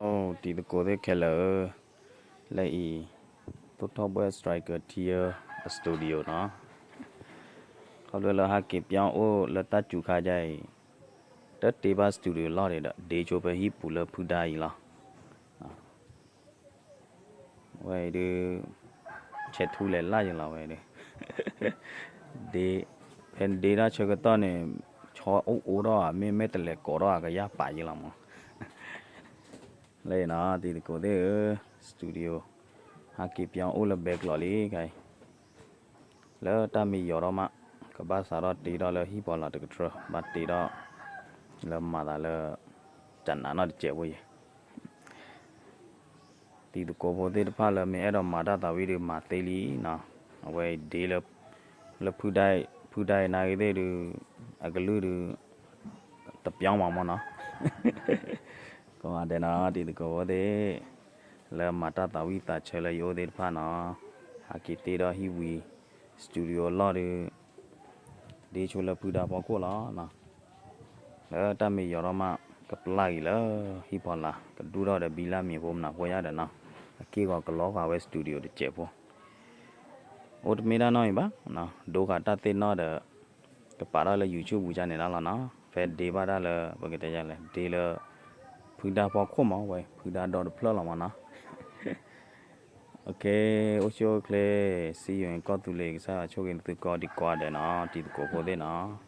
အိၣ် တံၤသကိးသ့ၣ်ခဲလၢာ်ဧၢ, လၢအံၤ သိၣ်ထီၣ်ဘှဲၣ် Striker Tier Studio နီၤ, ခီဖျိလၢဟဲက့ၤပၠီအိၣ်လၢတၢ်စူၤခါဒ်အံၤ, တတ့ဘၣ် studio လီၢ်ဒံးဒီး ဒ့ဆိဖဲဟံၣ်ပူၤလၢဖုဒါအံၤလီၤ. ဝဲအံၤဒုး ဆဲးထူလဲၤလၢ်ယလီၤဝဲဒုး, ဒ့ ဖဲဒ့တၢ်ဆၢကတီၢ်န့ၣ် ဆီအိၣ်အိၣ်ထီၣ်ဧါ မ့မ့ၢ်တလဲၤကိးထီၣ်ဧါ ကယၢ်ပာ်ယလီၤမး. လၢအံၤနီၤ တံၤသကိးသ့ၣ်ဧၢ, studio ဟဲက့ၤပၠီအိၣ်လၢဘဲကျိးလံခါအံၤ, လၢတၢ်မ့ၢ်ယီၤထီၣ်မး ကဘၣ်စးထီၣ်တ့ထီၣ်လၢဟံၣ်ဖီလာ်တကတြၢၢ် ဘၣ်တ့ထီၣ် လၢမၤသးလၢ တၢ်နးနီၣ်တစဲးဖိယဲၢ် တံၤသကိးဖိသ့ၣ်တဖၣ်လၢမ့ၢ်အဲၣ်ဒိးမၤတၢ်သးဝံၣ်ဒုးမၤသ့လံနီၤ, အဝဲအံၤဒ့လၢ လၢဖုဒါ ဖုဒါအံၤနာ်ဂ့ၤသ့ၣ်ဒုး အကလုၢ်ဒုး တပၠီမးမးနီၤ. ကိးဂၤဒဲးနီၤ တံၤသကိးဖိသ့ၣ် လၢမၤတၢ်သးဝံၣ်သးဆၢလၢယအိၣ်သ့ၣ်တဖၣ်နီၤ, ဟဲက့ၤတ့ထီၣ်ဟံၣ်ဝံၤ studio လီၢ်ဒုး ဒ့ဆိလၢဖုဒါဖီခိၣ်လီၤ. လၢတၢ်မ့ၢ်ယီၤထီၣ်မး ကပျၢ်က့ၤလၢဟံၣ်ဖီလာ် ကဒူၣ်ထီၣ်ဒီးဘံလၢမံၤဖိမနၤဖိယါဒီးနီၤ, အက့ၢ်ဂီၤကလီၤဃာ်ဝဲ studio တစဲးဖိ, အိၣ်တမ့ၢ်တၢ်နီတမံၤဘၣ်, ဒိဃာ်တၢ်သ့ၣ်နီၣ်ဒီး ကပာ်ထီၣ်လၢ YouTube ပူၤကန့ၣ်လီၤနီၤ, ဖဲဒ့ဘၣ်တၢ်လၢ ပကတဲယါလဲၣ် ဒ့လၢ ဖုဒါဖီခိၣ်မးဝဲ ဖုဒါဒီတဖျၢၣ်လီၤမးနီၤ. အိၣ်ဆူၣ်အိၣ်ချ့ စံယိၤကီၢ်သူလ့ၤ ကစၢ်ယွၤဆိၣ်ဂ့ၤသုကိးဒံးကိးဂၤဒဲးနီၤ တံၤသကိးဖိသ့ၣ်နီၤ.